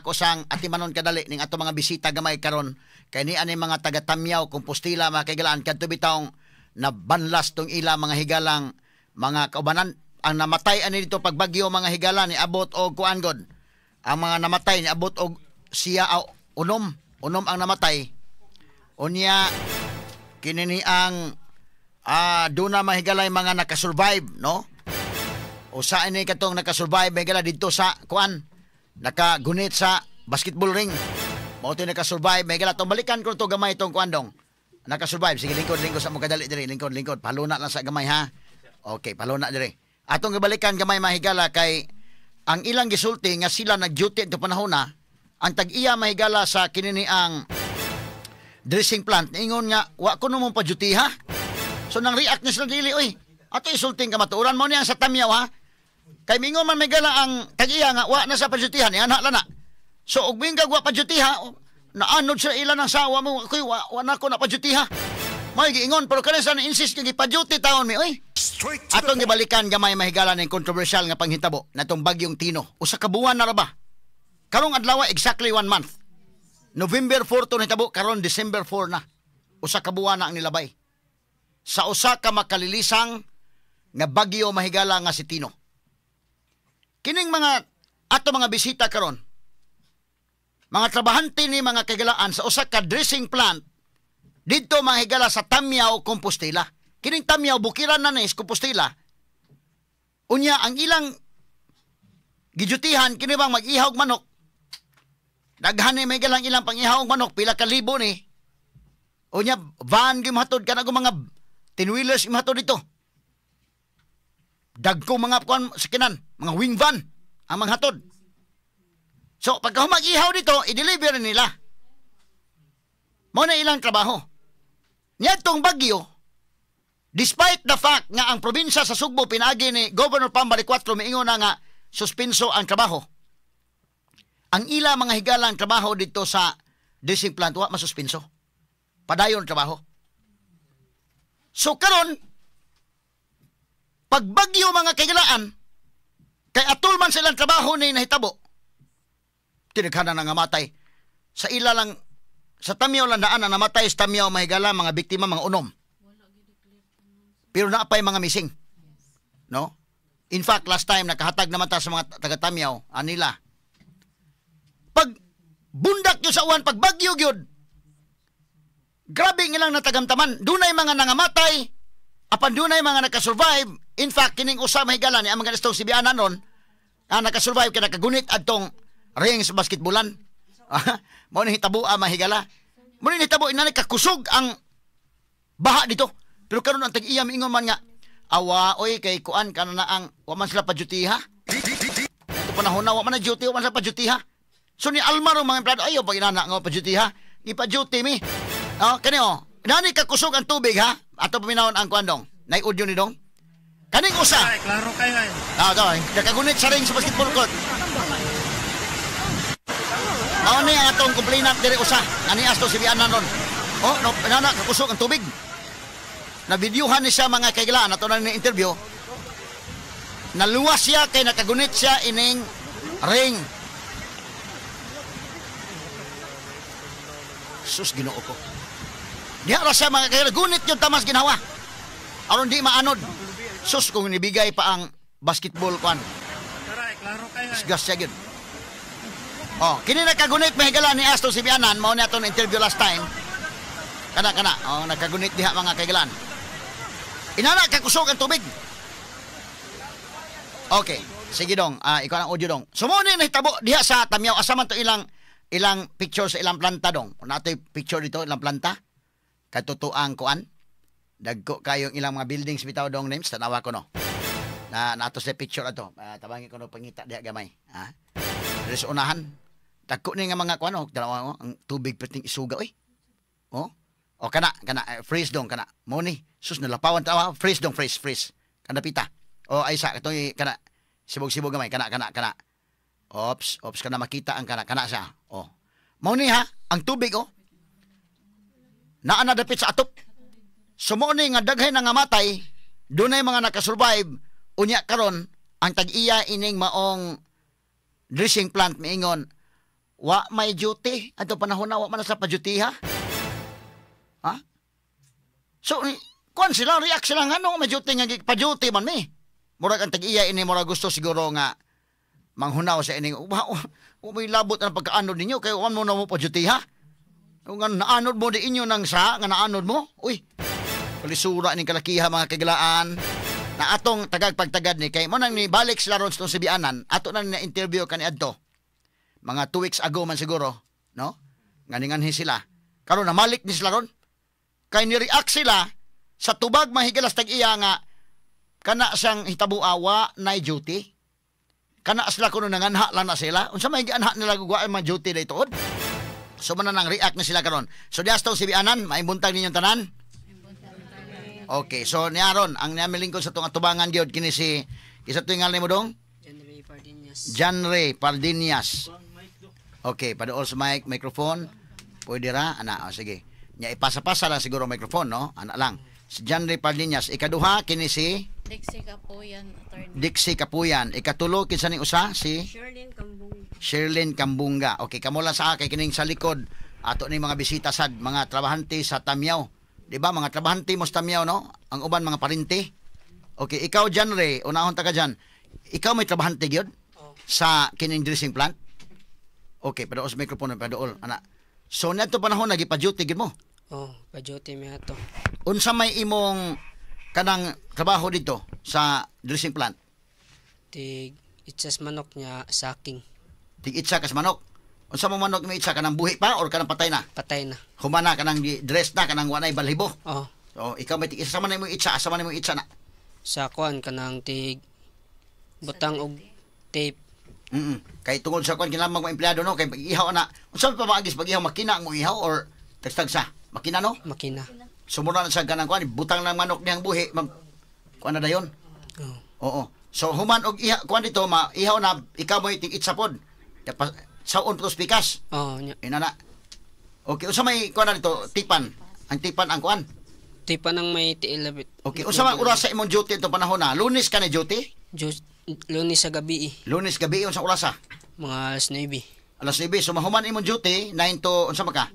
Ako sang atimanon kadali ning ato mga bisita gamay karon kay ni ani mga taga Tamiao, Compostela, mga kaigalaan, kadto bitawng nabanlas tong ila mga higalang mga kaubanan. Ang namatay ani dito pagbagyo, mga higala, ni abot og kuan god. Ang mga namatay ni abot og siya unom, unom ang namatay. Unya kini ni ang duna mahigalay mga nakasurvive, no? Usa ini katong nakasurvive, mahigala, didto sa kuan, nakagunit sa basketball ring. Mao to nakasurvive, mahigala. Tong balikan ko to gamay tong kuan dong. Nakasurvive. Sige, lingkod lingkod sa mo kadali diri, lingkod lingkod. Paluna lang sa gamay ha. Okay, paluna diri. Atong gibalikan gamay, mahigala, kay ang ilang gisulti nga sila nag-duty ito panahon na ang tag-iya, mahigala, sa kinini ang dressing plant ingon nga wa ko mo pa duty ha. So nang react ni sila dili oy. Ato isulting kamatuoran mo niya sa Tamiao ha. Kay mingon man, mahigala, ang tag-iya nga wa na sa padyutihan, ana lang na. So og mingag wa padyutiha, naanod sa ilan ang sawa mo, koy wa na ko na padyutiha. May giingon pero karon sa insist nga gipa-duty taon mi oy. Atong gibalikan gamay, mahigala, ning controversial nga panghitabo natong bagyong Tino. Usa ka buwan na ra ba? Karong adlaw exactly one month. November 4 to nahitabo, karon December 4 na. Usa ka buwan na ang nilabay sa usa ka makalilisang nga bagyo, mahigala, nga si Tino. Kining mga ato mga bisita karon, mga trabahante ni mga kagalaan sa usa ka dressing plant didto, mga higala, sa Tamiao, Compostela. Kining Tamiao bukiran na ni Compostela. Unya ang ilang gijutihan kini bang mag-ihawg manok. Daghan ni may galang ilang pang-ihawg manok, pila ka libo ni. Unya van gimatod kana mga 10 wheelers gimatod dito. Dagko mga kuan sa kinan, mga wing van ang manghatod. So pagka mag-ihaw dito, i-deliver nila. Mao na ilang trabaho. Niadtong bagyo, despite the fact nga ang probinsya sa Sugbo pinaagi ni Governor Pam Baricuatro miingon na nga suspenso ang trabaho. Ang ila mga higalang trabaho dito sa dressing plant wa masuspenso. Padayon ang trabaho. So karon pagbagyo, mga kahigalaan, kay atol man silang trabaho ni nahitabo. Tinaghanan na nga matay. Sa ila lang sa Tamiao lang daan na namatay sa Tamiao, mahigala, mga biktima mga 6. Pero naapay mga missing. No? In fact, last time nakahatag naman ta sa mga taga Tamiao, anila. Pag bundak yun sa uwan, pag bagyo gyud. Grabe nga lang natagamtaman. Dunay mga nangamatay, apan dunay mga nakasurvive. In fact, kining usa, mahigala, ni ang mga nastong sibianan nun, nga nakasurvive kay nakagunit adtong ring sa basketballan. Mao ni hitabo, mahigala. Mao ni hitabo inani kakusog ang baha dito. Pero karon ang tag-iya miingon man nga awa oy kay kuan kana na ang wa man sila padyutiha. Ito panahon na wa man na duty, wa man sila padyutiha. So ni Almaro mga empleyado ayo pag inana nga padyutiha, ipa-duty mi. Oh, kani oh. Nani kakusog ang tubig ha. Ato paminawon ang kuan dong. Nay audio ni dong. Kaning usa. Ay, klaro kayo ay. Ah, to, nakagunit sa ring sa basketball court. Mao ni ang atong complainant diri usa. Ani asto si Bianan ron. Oh, no, nana kakusog ang tubig. Na videohan ni siya, mga kaiglaan, ato na ni interview. Naluwas siya kay nakagunit siya ining ring. Sus, Ginoo ko. Diha ra siya, mga kaiglaan, gunit yung tamas ginawa. Aron di maanod. Sus, kung nibigay pa ang basketball kwan. Taray, klaro kayo ay. Disgust siya gyud. Oh, kini nakagunit, mahigala, ni Asto si Bianan, mao ni aton interview last time. Kana kana, oh, nakagunit diha, mga kaigalan. Inana kakusog ang tubig. Okay, sige dong, ikaw ang audio dong. So mo ni nahitabo diha sa Tamiao, asa man to ilang ilang picture sa ilang planta dong. Natoy picture dito ilang planta. Katutuang kuan. Dagko kayong ilang mga buildings bitaw dong names tanawa ko no. Na nato sa picture ato. Tabangi ko no pangita diha gamay. Ha? Diri sa unahan. Dagko ni nga mga kuan oh, tanawa ko ang tubig perting isuga oy. Oh. O kana kana freeze dong kana. Mo ni sus nalapawan tawa freeze dong, freeze freeze. Kana pita. O ay sa katong kana sibog-sibog gamay kana kana kana. Ops, ops kana makita ang kana kana siya. Oh. Mo ni ha, ang tubig oh. Naa na dapit sa atop. So mo ni nga daghay na nga matay, dunay mga nakasurvive, unya karon ang tag-iya ining maong dressing plant miingon Wa may duty adto panahon na, wa man na sa pa-duty, ha? Ha? So kuan sila, react sila nga no may duty nga pa-duty man mi. Murag ang tag-iya ini, murag gusto siguro nga manghunaw sa ining wa may labot ang pagkaanod ninyo kay wa mo na mo pa-duty, ha? Kung nga naanod mo di inyo nang sa nga naanod mo. Uy, kalisura ning kalakiha, mga kagilaan, na atong tagag pagtagad ni kay mo nang ni balik sila ron sa itong Sibianan. Ato na na interview kani adto mga 2 weeks ago man siguro, no, nga ninganhi sila. Karon namalik ni sila ron kay ni react sila sa tubag, mahigalas, tag iya nga kana siyang hitabua, wa na duty kana sila kuno, nanganha lang na sila. Unsa may gianha nila gugwa mga duty day tuod? So man na nang react na sila karon. So dias tong Sibianan, maayong buntag ninyong tanan. Okay, so ni aron ang niamilingkod sa tong atubangan gyud kini si isa tuwing ngalan mo dong? John Ray Pardinias. John Ray Pardinias. Okay, paduol sa mic, microphone. Pwede ra, ana, oh, sige. Nya ipasa-pasa lang siguro microphone, no? Ana lang. Si John Ray Pardinias. Ikaduha kini si Dixie Kapuyan, attorney. Dixie Kapuyan. Ikatulo, kinsa ning usa? Si Sherlyn Kambung. Sherlyn Kambunga. Okay, kamo lang sa kay kining sa likod ato ni mga bisita sad, mga trabahante sa Tamiao. Di ba? Mga trabahante mo sa Tamiao, no? Ang uban mga parinti. Okay, ikaw John Ray, unahon ta ka dyan. Ikaw may trabahante gyud Oh. sa kining dressing plant? Okay, paduol sa microphone, paduol. Ana. So niadto panahon nagipa-duty gyud mo? Oh, pa-duty mi ato. Unsa may imong kanang trabaho dito sa dressing plant? Tig itsas manok niya saking. Tig-itsa kas manok. Unsa mo manok may itsa, kanang buhi pa or kanang patay na? Patay na. Humana, kanang dress na, kanang wanay balhibo? Oh, So ikaw may tig isa man mo itsa, asa man mo itsa na? Sa kuan, kanang tig butang og tape. Kay tungod sa kuan kinahanglan mga empleyado, no, kay pag ihaw na. Unsa pa maagis pag ihaw, makina ang mo ihaw or tagstagsa? Makina, no? Makina. Sumura na sa kanang kuan, butang lang manok niyang buhi, mag kuan na dayon. Oh. Oo. So human og iha kuan dito, ma ihaw na, ikaw mo tig itsa pod. Saon to pikas. Oh, nya. Inana. Okay, unsa may kuan na dito? Tipan. Ang tipan ang kuan. Tipa nang may tiil labit. Okay, unsa man oras sa imong duty itong panahon na? Lunes ka ni duty? Diyos, Lunes sa gabi eh. Lunes gabi, unsa oras ah? Mga alas 9. Alas 9. So mahuman imong duty 9 to unsa man ka?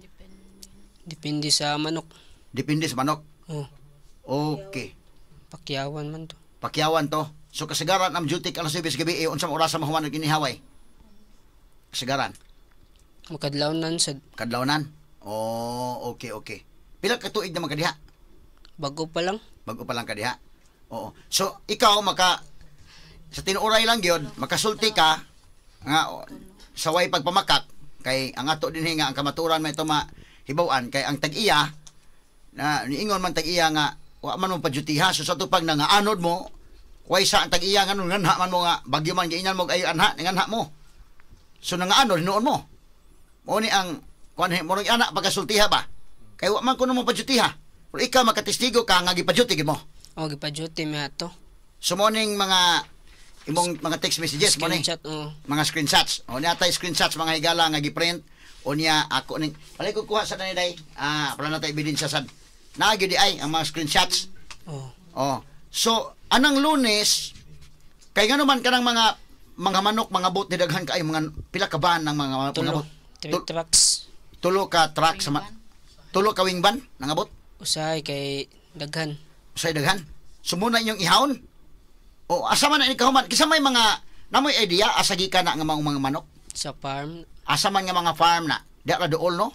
Depende sa manok. Depende sa manok. Oh, Okay. pakyawan man to. Pakyawan to. So kasagaran ang duty ka alas 9 sa gabi, eh, unsa man oras sa mahuman og inihaway? Kasagaran. Makadlawnan sa Kadlawnan. Oh, okay. Pila ka tuig naman ka diha? Bago pa lang. Bago pa lang ka diha. Oo. So ikaw maka sa tinuoray lang gyud, makasulti ka nga o, sa way pagpamakak kay ang ato dinhi nga ang kamatuoran may ito mahibaw-an kay ang tag-iya na niingon man tag-iya nga wa man mo padyutiha. So sa tupag na nga anod mo, way sa ang tag-iya nga nganha man mo nga bagyo man giinan mo ayo anha, nganha mo. So nangaanod hinuon mo. Mo ni ang kuan mo anak pagkasultiha ba? Kay wa man kuno mo padyutiha. Pero ikaw makatestigo ka nga gipadyuti gid mo. Oh, gipa-duty mi ato. So mo ning mga imong mga text messages mo ni Screenshot, oh. mga screenshots. O niya tay screenshots, mga higala, nga giprint o niya ako ning palay ko kuha sa nani day. Ah, para na tay ebidensya sad. Naa gyud di ay ang mga screenshots. Oh. Oh. So anang Lunes kay ngano man kanang mga manok mga bot ni daghan kaayo, mga pila ka van ng mga Tulo. mga bot? Three trucks. Tulo ka truck sa tulo ka wing van nangabot? Usahay kay daghan. Sa daghan. Sumuna inyong ihawon. O asa man na ini kahuman? Kisa may mga namoy idea asa gikan na nga mga manok? Sa farm. Asa man nga mga farm na? Di ra dool, no?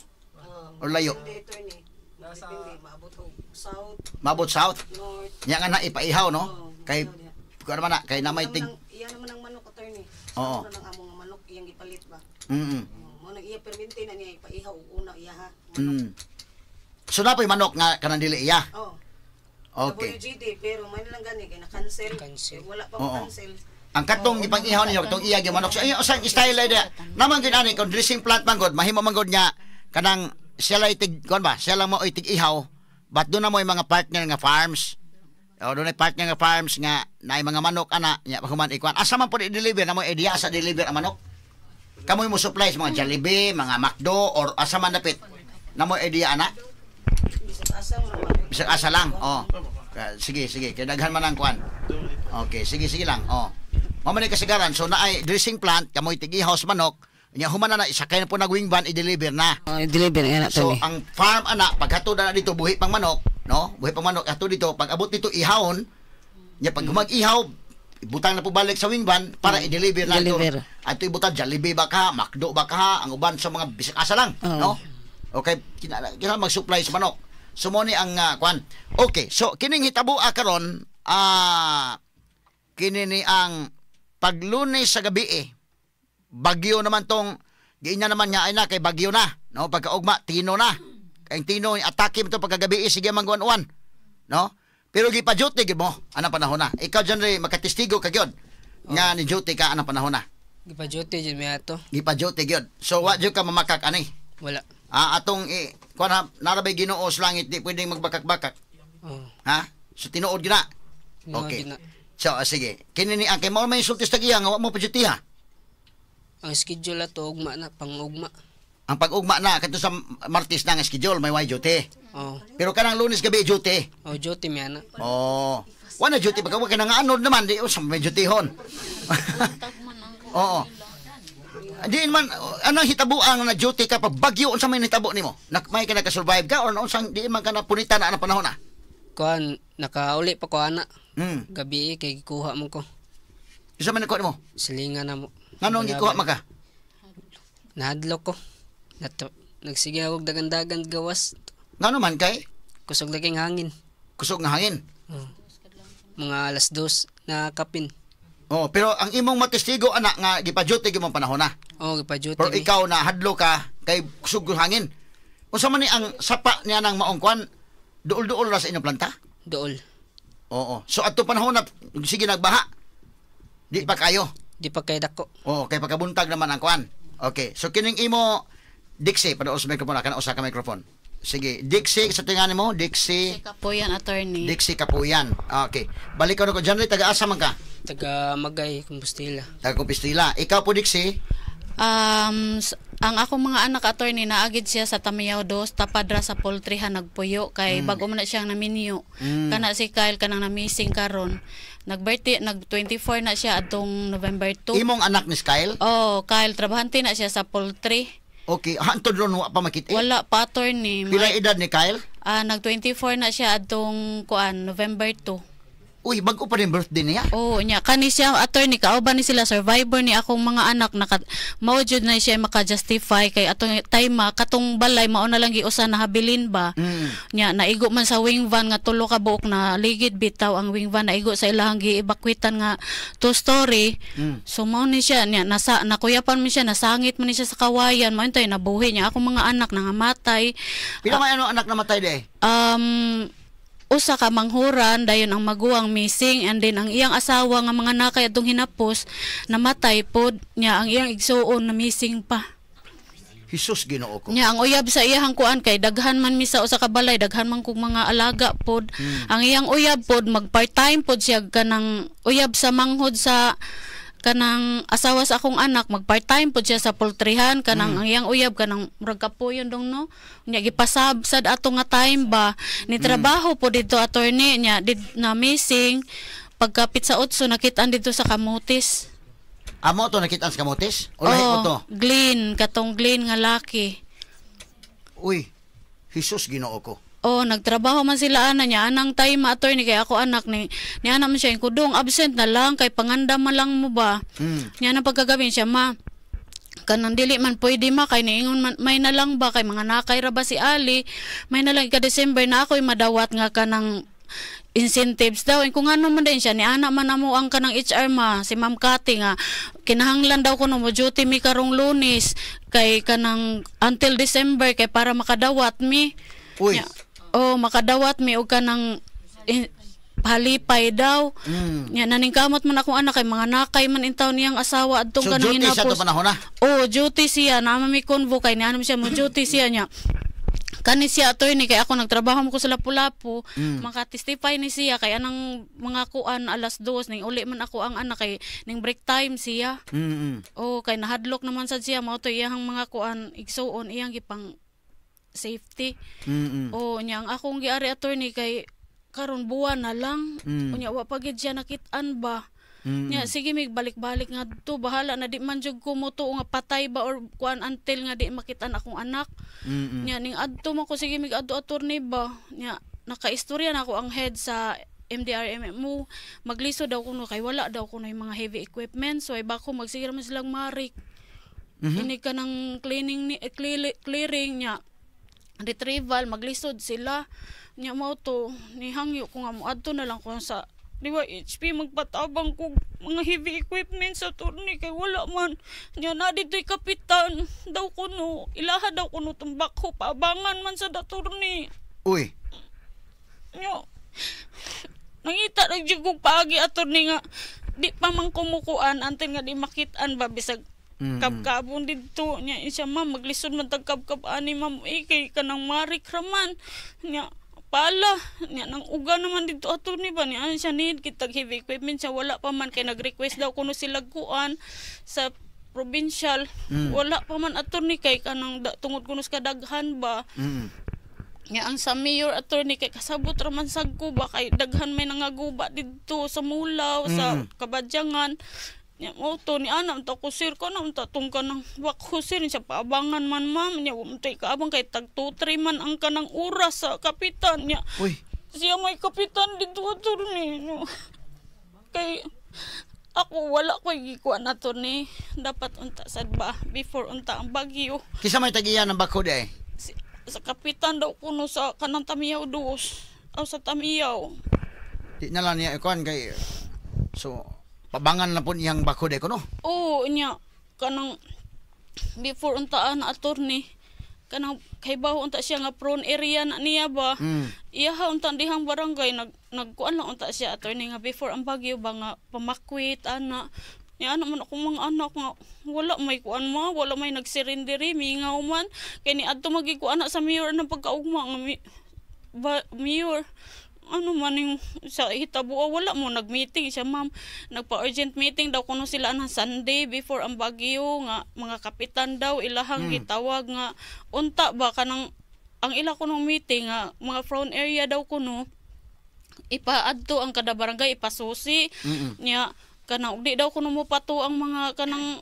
Or layo? Hindi, attorney. Depende, maabot og south, Maabot south. north. Nya nga na ipaihaw, no? Oo, Kay kuan man na kay namay Iya tig Iya naman ang manok, attorney. Oo. Ano nang among manok iyang gipalit ba? Mo nang iya permente na niya ipaihaw og una iya ha. So napoy manok nga kanang dili iya. Oh. Okay. WGD pero man lang gani kay na-cancel. Cancel. Wala pa cancel. Ang katong gipang-ihaw ninyo katong iya gyud manok. So ay usang style ay diya. Naman gyud ani kung dressing plant man gud, mahimo man gud nga kanang siya lang itig kuan ba? Siya lang mo itig ihaw. But doon na mo yung mga partner nga farms. O doon ay partner nga farms nga naay mga manok ana nya paghuman ikuan. Asa man po i-deliver na mo idea sa deliver ang manok? Kamoy mo supply sa mga Jollibee, mga McDo or asa man dapit? Na mo idea ana? Bisag asa mo naman. Bisag asa lang. Oh. Sige, sige. Kay daghan man ang kuan. Okay, sige, sige lang. Oh. Mao man ni kasagaran. So naay dressing plant, kamoy tigi house manok. Nya human na na isakay na po nag wing van i-deliver na. Oh, deliver nga na So attorney. ang farm ana paghatod na dito buhi pang manok, no? Buhi pang manok hatod dito pag abot dito ihawon. Nya pag humag-ihaw ibutang na po balik sa wing van para i-deliver na ito. Deliver. Ato ibutang Jollibee ba ka, McDo ba ka, ang uban sa mga bisag asa lang, Oo. no? Okay, kina mag-supply sa manok. So mo ni ang kwan. Okay, so kining hitabo karon kini ni ang paglunes sa gabi eh. Bagyo naman tong giinya naman nga ay na kay bagyo na, no? Pagkaugma tino na. Kay ang tino atake mo to pagkagabi eh, sige mangguan-uan, no? Pero gipa-duty gid mo anang panahon na. Ikaw dyan rin makatestigo ka gyud nga ni duty ka anang panahon na. Gipa-duty jud mi ato. Gipa-duty gyud. So wa jud ka mamakak ani. Wala. Ah, atong kuan ha, narabay Ginoo sa langit di pwedeng magbakak-bakak. Oh. Ha? So tinuod gyud na. Tinuod Okay. gyud na. So sige, kini ni ang kay mao may insultis tagiya nga wa mo pa-duty ha. Ang schedule ato ugma na pang-ugma. Ang pag-ugma na kadto sa Martes na nga schedule may way duty. Oh. Pero kanang Lunes gabi duty. Oh, duty mi ana. Oh. Wa na duty pagka wa ka nga anod naman di usam may dutyhon. Buntag man ang Oo. Di man anong hitabuan na duty ka pag bagyo unsa may nahitabo nimo? Nak may ka naka-survive ka or unsang di man ka na punita na anang panahon na? Kuan nakauli pa ko ana. Gabi eh, kay gikuha mo ko. Isa man nakuha nimo? Silingan na mo. Nganong gikuha man ka? Nahadlok ko. Nato, nagsige ako dagan-dagan gawas. Ngano man kay Kusog laging hangin. Kusog nga hangin. Oh. Mga 2:00 na kapin. Oh, pero ang imong matestigo ana nga gipa-duty gyud mong panahon na. Oh, gipa-duty. Pero mi. ikaw na hadlo ka kay kusog yung hangin. Unsa man ni ang sapa niya nang maong kwan duol-duol ra sa inyong planta? Dool. Oo. So adto panahon na sige nagbaha. Di pa kayo. Di pa kay dako. Oo, kay pagkabuntag naman ang kwan. Okay. So kining imo Dixie, paduol sa microphone, kana usa ka microphone. Sige, Dixie sa tingani mo, Dixie, Si Kapuyan, attorney. Dixie Kapuyan. Okay. Balik ko na ko Janry, taga-asa man ka? Taga Magay, Compostela. Taga Compostela. Ikaw po Dixie. Ang akong mga anak, attorney, naagid siya sa Tamiyaw dos tapadra sa poultry ha nagpuyo kay bago man na siyang naminyo. Kana si Kyle kanang na-missing karon. Nag-birthday, nag 24 na siya atong November 2. Imong anak ni Kyle? Oh, Kyle trabahante na siya sa poultry. Okay, hantod ron wa pa makita. Wala pa, attorney. Pila edad ni Kyle? Ah, nag 24 na siya atong kuan November 2. Uy, bago pa rin birthday niya. Oo, nya kani siya attorney kauban ni sila survivor ni akong mga anak naka mao jud na siya maka-justify kay atong time katong balay mao na lang giusa na habilin ba. Nya naigo man sa wing van nga tulo ka buok na ligid bitaw ang wing van naigo sa ilahang gi-evacuitan nga two story. So mao ni siya nya nasa nakuyapan man siya nasangit man ni siya sa kawayan mao tayo nabuhi niya akong mga anak nangamatay. Pila may ano anak namatay de? Usa ka manghuran dayon ang maguwang missing and then ang iyang asawa nga mga nakay atong hinapos namatay pod nya ang iyang igsuon na missing pa. Jesus Ginoo ko. Nya ang uyab sa iyang kuan kay daghan man mi sa usa ka balay, daghan man kog mga alaga pod. Ang iyang uyab pod mag part-time pod siya kanang uyab sa manghod sa kanang asawa sa akong anak, mag part-time pod siya sa poultryhan kanang ang iyang uyab kanang murag kapuyon dong no nya gipasab sad ato nga time ba ni trabaho po didto attorney nya did na missing pagkapit sa 8 nakitaan didto sa Kamutis. Amo to nakita sa Kamotes? O lahi mo to? Glenn, katong Glenn nga laki. Uy, Jesus Ginoo ko. Oh, nagtrabaho man sila ana niya anang time attorney kay ako anak ni ni ana man siya yung kudong absent na lang kay panganda man lang mo ba. Niya na pagkagabi siya ma kanang dili man pwede ma kay niingon man may na lang ba kay mga nakay ra ba si Ali may na lang ka December na ako'y madawat nga kanang incentives daw. Eh, kung ano man din siya ni ana man amo ang kanang HR ma si Ma'am Kati nga kinahanglan daw kuno mo duty mi karong Lunes kay kanang until December kay para makadawat mi. Uy. Nya, oh, makadawat mi og kanang halipay daw. Nya naningkamot man akong anak kay mga nakay man intaw niyang asawa adtong So kanang duty sa hinapos. to panahon na. Oh, duty siya. Naa mi convo kay niano siya mo duty siya niya. Kani siya attorney kay ako nagtrabaho mo ko sa Lapu-Lapu, maka-testify ni siya kay anang mga kuan 2:00 ning uli man ako ang anak kay ning break time siya. Oh, kay nahadlok naman sad siya mao to iyang mga kuan igsuon iyang gipang safety. Oh, nya ang akong giari attorney kay karon buwan na lang. Unya wa pa gid siya nakit-an ba. Nya sige mig balik-balik nga to, bahala na di man jud ko motuo nga patay ba or kuan until nga di makitaan akong anak. Nya ning adto man ko, sige mig adto, attorney ba. Nya nakaistorya na ako ang head sa MDRMMO, maglisod daw kuno kay wala daw kuno yung mga heavy equipment, so ay bako magsige man silang marik. Ini ka ng cleaning ni eh, clearing nya retrieval, maglisod sila. Nya mao to nihangyo ko nga moadto na lang ko sa DYHP magpatabang ko mga heavy equipment sa attorney kay wala man. Nya na dito'y kapitan daw kuno, ilaha daw kuno tong backhoe, paabangan man sa attorney. Uy. Nya nangita ra jud kog paagi, attorney, nga di pa man kumukuan until nga di makitaan ba bisag kabkabon didto. Nya siya, "Ma'am, maglisod man tag kabkab ani, ma'am, eh, kay kanang marik raman." Nya pala nya nang uga naman didto, attorney ba. Niya siya need kitag heavy equipment siya, wala pa man kay nag-request daw kuno sila kuan sa provincial, wala pa man, attorney, kay kanang da, tungod kuno sa kadaghan ba. Nga ang sa mayor, attorney, kay kasabot ra man sad ko ba kay daghan may nangaguba didto sa Mulaw, sa Kabadyangan. Nya mo to ni ana unta ko, "Sir, ko na unta tong kanang backhoe, sir." Siya, "Paabangan man, ma'am." Nya wa man tay kaabang kay tag 2 3 man ang kanang oras sa kapitan nya. Uy. Siya may kapitan dito, attorney. No. Kay ako wala ko gikuan, attorney. Dapat unta sad ba before unta ang bagyo. Kisa may tagiya ng backhoe di ay? Si, sa kapitan daw kuno sa kanang Tamiyaw dos o sa Tamiyaw. Di na lang niya ikuan kay so pabangan na po niyang backhoe di kuno. Oo, niya kanang before untaan na, attorney, kanang kay baho unta siya nga prone area na niya ba. Iyaha unta dihang barangay nagkuan lang unta siya, attorney, nga before ang bagyo ba nga pamakwit ana. Ni ano man akong mga anak nga wala may kuan ma, wala may nagsirindiri, mingaw man kay ni adto magikuan na sa mayor ng pagkaugma nga mi, ba, mayor, ano man yung sa hitabo, wala mo nag-meeting siya, ma'am. Nagpa-urgent meeting daw kuno sila ng Sunday before ang bagyo nga mga kapitan daw ilahang gitawag nga unta ba kanang ang ila kunong meeting nga mga prone area daw kuno ipaadto ang kada barangay, ipasusi. Nya kanang ug di daw kuno mo pato ang mga kanang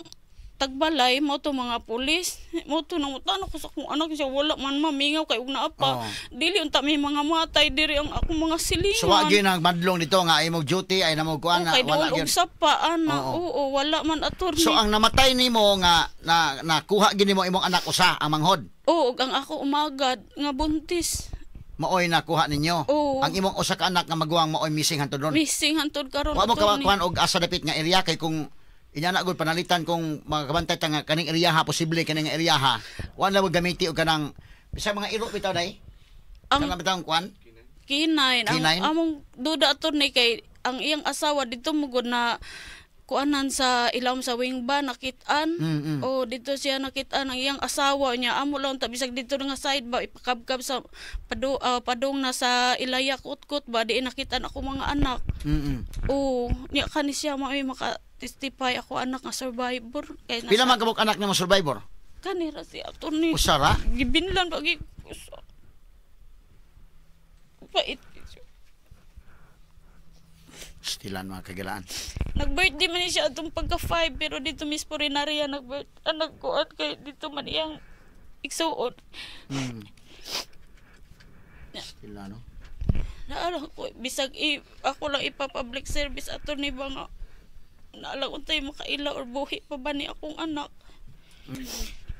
tagbalay mo to mga pulis mo to. Nang utano ko sa akong anak siya, "Wala man, mamingaw kay ug naa pa." Dili unta may mga matay diri ang akong mga silingan. So wa gyud nang madlong dito nga imong duty ay namo kuan na Okay, wala wala gyud. og sapa ana. Oo. Oo, wala man, attorney. So ang namatay nimo nga na nakuha gini mo imong anak usa ang manghod. Oo, ug ang ako umagad nga buntis. Maoy nakuha ninyo. Oo. Ang imong usa ka anak nga maguwang maoy missing hantod ron. Missing hantod karon, Wa mo attorney. kawakuan og asa dapit nga area kay kung inyana gud panalitan kung makabantay ta nga kaning area ha, posible kaning area ha. Wa na mo gamiti og kanang bisag mga iro bitaw day. Ang Kanang bitaw kuan. K9 ang K9? among duda, attorney, kay ang iyang asawa dito mo gud na kuanan sa ilawom sa wing ba nakitaan. O dito siya nakitaan ang iyang asawa niya. Amo lang ta bisag dito nga side ba ipakabkab sa padung na sa Ilaya Kutkot ba di nakitaan ako mga anak. O niya kani siya maoy maka testify ako anak nga survivor kay Pila man kabuk anak nimo survivor? Kani ra si attorney. Usa ra? Gibinlan pagi pait. Stilan, mga kagilaan. Nag-birthday man ni siya atong pagka 5 pero dito mismo rin nariya nag-birth ah, nagkuan kay dito man iyang igsuon. Stila no. Naala ko bisag i, ako lang ipa-public service ato ni ba nga naala ko tayo makaila or buhi pa ba ni akong anak.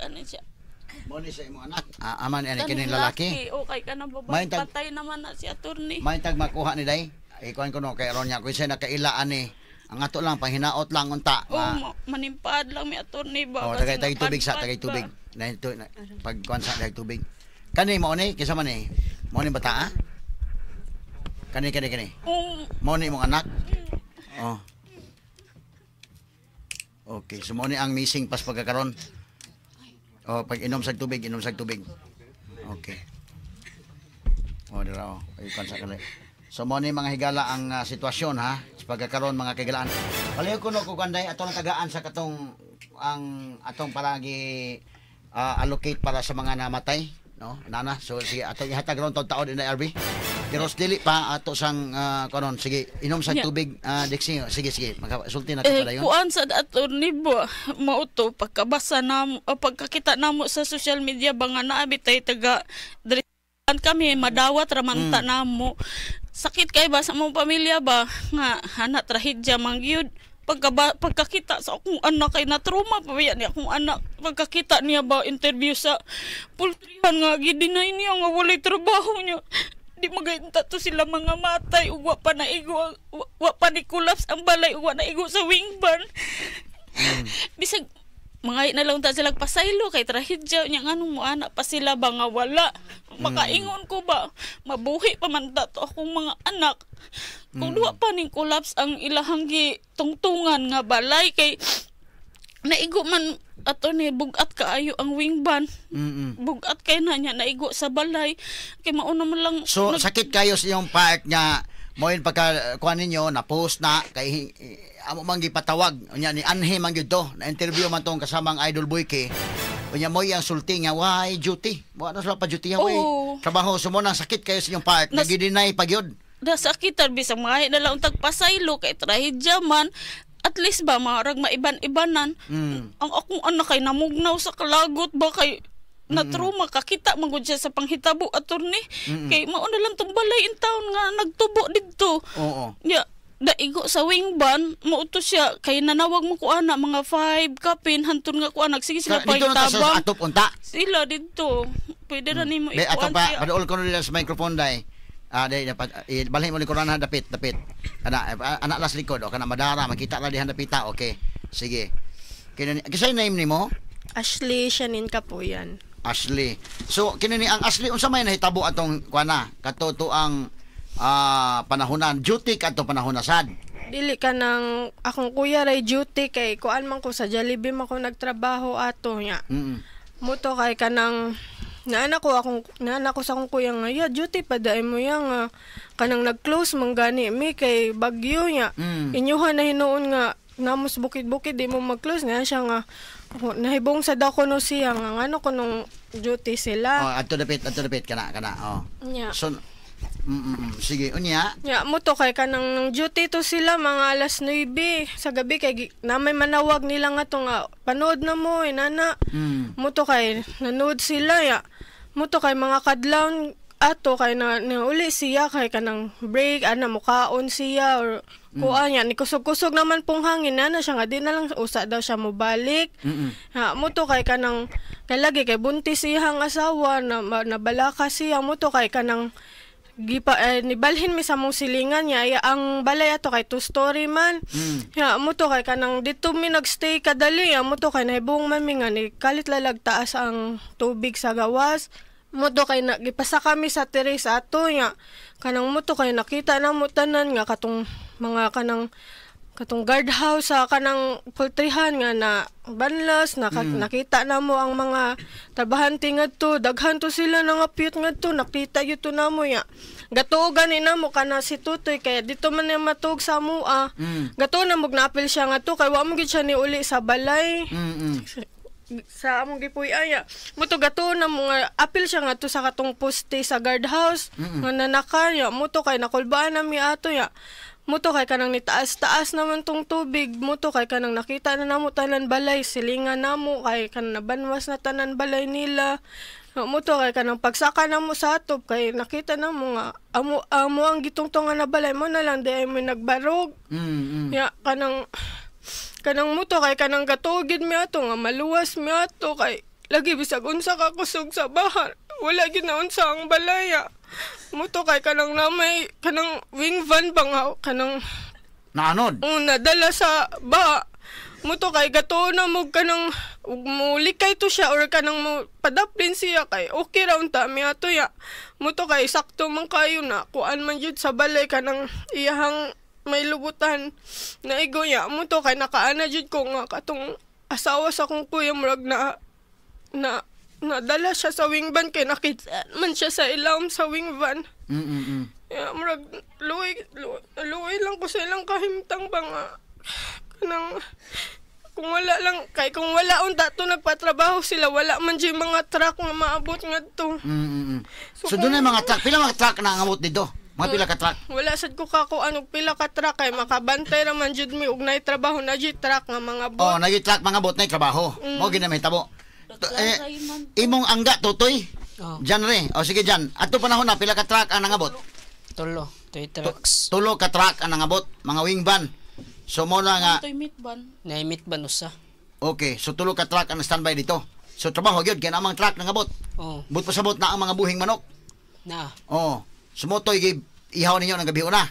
Ano siya? Mo ni sa imong anak. Ah, aman ani kining lalaki. Okay ka na babae. Patay naman na si attorney. May tag makuha ni day. Ikuan ko no kay aron niya kung siya nakaila ani. Ang ato lang panghinaot lang unta. Oh, manimpaad lang mi, attorney ba. Oh, Kasi tagay tagay tubig sa napadpad tagay ba. tubig. Na ito na, pag kuan sa tagay tubig. Kani mo ni kinsa man ni? Mo ni bata ah? Kani kani kani. Oh, Mo ni imong anak. Oh. Okay, so mo ni ang missing pas pagkakaron. Oh, pag inom sa tubig, inom sa tubig. Okay. Oh, dira oh. Ay kuan sa kali. So mo ni mga higala ang sitwasyon ha sa pagkakaron, mga kahigalaan. Palayo ko no kung kanday atong tagaan sa katong ang atong palagi allocate para sa mga namatay, no? Nana, so sige atong ihatag ron taon taon in RB. Pero dili pa ato sang kuanon, sige, inom sa tubig, Dixie. Sige, sige, makasulti na ka Eh, pala yun. kuan sa attorney ba, mao to pagkabasa namo, o pagkakita namo sa social media ba nga naa bitay taga diri kami madawat ramanta namo. Sakit kay ba sa among pamilya ba nga hana trahedya man gyud. Pagkakita sa akong anak kay na trauma pa biya ni akong anak pagkakita niya ba interview sa poultryhan nga gi-deny niya nga walay trabaho niya, di magayunta to sila mga matay ug wa pa naigo wa pa ni collapse ang balay ug wa naigo sa wing van. Bisag mga na lang ta sila pasaylo kay trahedya nya, nganong mo ana pa sila ba nga wala makaingon ko ba mabuhi pa man ta to akong mga anak kung duwa pa ning collapse ang ilahang gitungtungan nga balay kay naigo man ato ni bugat kaayo ang wing van. Bugat kay na niya naigo sa balay kay mauna man lang. So sakit kayo sa inyong part nga mo yun pagka kuan ninyo na post na kay amo man gipatawag unya ni Anhe man gyud to na interview man tong kasamang Idol Boyke, unya mo ang sulti nga why duty mo na sila pa duty way trabaho. So mo nang sakit kayo sa inyong part nagideny pa gyud. Nasakitan bisag mga na lang tagpasaylo kay trahedya man, at least ba marag maiban-ibanan. Ang akong anak kay namugnaw sa kalagot ba kay na trauma kakita man gud siya sa panghitabo, attorney, kay mao na lang tong balay in town nga nagtubo didto. Ya daigo sa wing van mo to siya kay nanawag mo ko ana mga 5 kapin hantun nga ko anak sige sila Dito na ta sa tabang atop unta. Sila didto pwede ra nimo Be ato ikuan pa siya. paduol ko nila sa microphone dai. Ah, dai dapat balhin mo likuran ha, dapit dapit. Kana anak las likod o kana madara makita ra dihan dapita. Okay. Sige. Kini kisay name nimo? Ashley Shanin Kapuyan. Ashley. So kini ni ang Ashley, unsa may nahitabo atong kuana kato to ang panahonan duty kadto panahon na sad? Dili ka nang akong kuya ray duty kay kuan man ko sa Jollibee man ko nagtrabaho ato nya. Muto kay kanang naana ko akong naana ko sa akong kuya nga ya duty pa daay mo ya nga kanang nag-close man gani mi kay bagyo nya. Inyuha na hinuon nga namos bukid-bukid di mo mag-close nga siya nga ako, nahibong sa dako no siya nga ngano ko nung duty sila. Oh, adto dapit kana kana oh. Nya. So sige unya. Ya, mo to kay kanang duty to sila mga alas 9 sa gabi kay na may manawag nila nga to nga panood na mo inana. Mo to kay nanood sila ya. Mo to kay mga kadlawon ato kay na uli siya kay kanang break ana mukaon siya or kuan ya ni kusog-kusog naman pong hangin na siya nga di na lang usa daw siya mobalik. Ha, mo to kay kanang kay lagi kay buntis siyang asawa na nabalaka siya, mo to kay kanang gipa eh, nibalhin mi sa mong silingan niya ay ang balay ato kay two story man. Ya mo to kay kanang dito mi nagstay kadali ya mo to kay nahibong man mi nga ni kalit lalag taas ang tubig sa gawas. Mo to kay na, gipasa kami sa terrace ato ya kanang mo to kay nakita na mo tanan nga katong mga kanang katong guardhouse sa kanang poultryhan nga na banlas na nakita na mo ang mga trabahante ngadto, daghan to sila nangapyot ngadto, nakita gyud to namo ya gatuo gani namo kana si Tutoy kaya dito man niya matuog sa mua. Gatuo na mo napil siya ngadto kay wa mo gyud siya ni uli sa balay sa among gipuy-an ya. Muto gato na mo nga apil siya ngadto sa katong poste sa guardhouse nga nanaka ya. Muto kay nakulbaan na mi ato ya. Muto kay kanang nitaas-taas naman tong tubig. Muto kay kanang nakita na namo tanan balay silingan namo kay kanang nabanwas na tanan balay nila. Muto kay kanang pagsaka namo sa atop kay nakita namo nga amo amo ang gitungtungan na balay mo na lang di ay mo nagbarog. Ya kanang kanang muto kay kanang gatugid mi ato nga maluwas mi ato kay lagi bisag unsa ka kusog sa baha wala gyud na unsa ang balaya. Muto kay kanang namay kanang wing van ba nga kanang Naanod. Una dala sa ba, muto kay gato na mo kanang ug mulikay to siya or kanang mo padaplin siya kay okay ra unta mi ato ya. Muto kay sakto man kayo na kuan man jud sa balay kanang iyahang may lubutan na igo ya. Muto kay nakaana jud ko nga katong asawa sa akong kuya murag na na nadala siya sa wing van kay nakita man siya sa ilawom sa wing van. Ya, murag luoy, luoy, luoy lang ko sa ilang kahimtang ba nga kanang Kung wala lang kay kung wala unta to nagpatrabaho sila, wala man jud mga truck nga maabot ngadto. So, So, doon mga truck, pila mga truck na ang dito? Mga pila ka truck? Wala sad ko kako anong pila ka truck kay makabantay ra man jud mi og nay trabaho na jud truck nga mga bot. Oh, nagi truck mga bot na trabaho. Mo gina may tabo. Eh, imong angga tutoy. Oh. Jan re. O sige Jan. Ato panahon na pila ka truck ang nangabot? Tulo, toy trucks. Tulo ka truck ang nangabot, mga wing van. So mo na nga Toy meat ban. Naimit ba usa? Okay, so tulo ka truck ang standby dito. So trabaho gyud kay namang truck nangabot. Oh, But pasabot na ang mga buhing manok. na. Oh, sumotoy gib ihaw ninyo ng gabi una.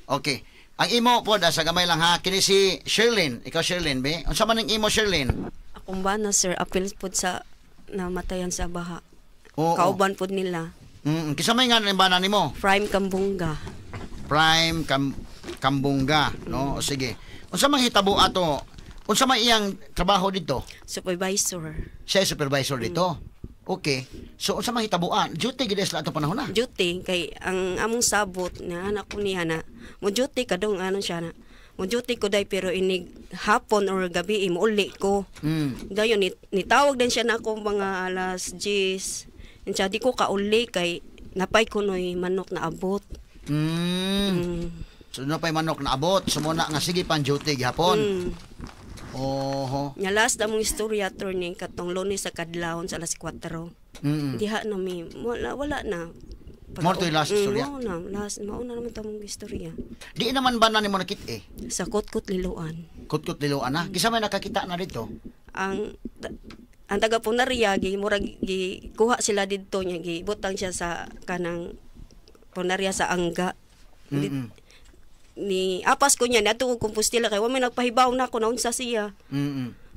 Okay. Ang imo pod sa gamay lang ha, kini si Sherlyn. Ikaw Sherlyn be. Unsa man ang imo Sherlyn? Akong bana sir, apil pod sa namatayan sa baha. Oo. Kauban pod nila. Kinsa may nga ang bana nimo? Prime Kambunga. Prime Kambunga, no? O, sige. Unsa man hitabo ato? Unsa man iyang trabaho dito? Supervisor. Siya ay supervisor dito. Okay. So unsa man hitabuan? Duty gid sila ato panahon na. Duty kay ang among sabot na anak ko niya na mo duty kadong ano siya na mo duty ko day pero inig hapon or gabi mo uli ko. Dayon nitawag din siya na ako mga alas 10. Siya di ko kauli kay napay ko noy manok na abot. So napay manok na abot. So muna nga sige pan duty gihapon. Oho. Nya last among istorya attorney katong Lunes sa kadlawon sa alas 4. Diha na mi wala, wala na. Mo to'y last istorya? Mao na last, mao na naman tamong istorya. Di naman ba na nimo nakit eh? Sa Kutkut Liloan. Kutkut liloan na. Kisa may nakakita na dito. Ang taga Punarya gi murag gi kuha sila didto niya gi butang siya sa kanang Punarya sa Angga. Ni apas ko niya niadto ko Compostela kay wa may nagpahibaw na ako naunsa siya.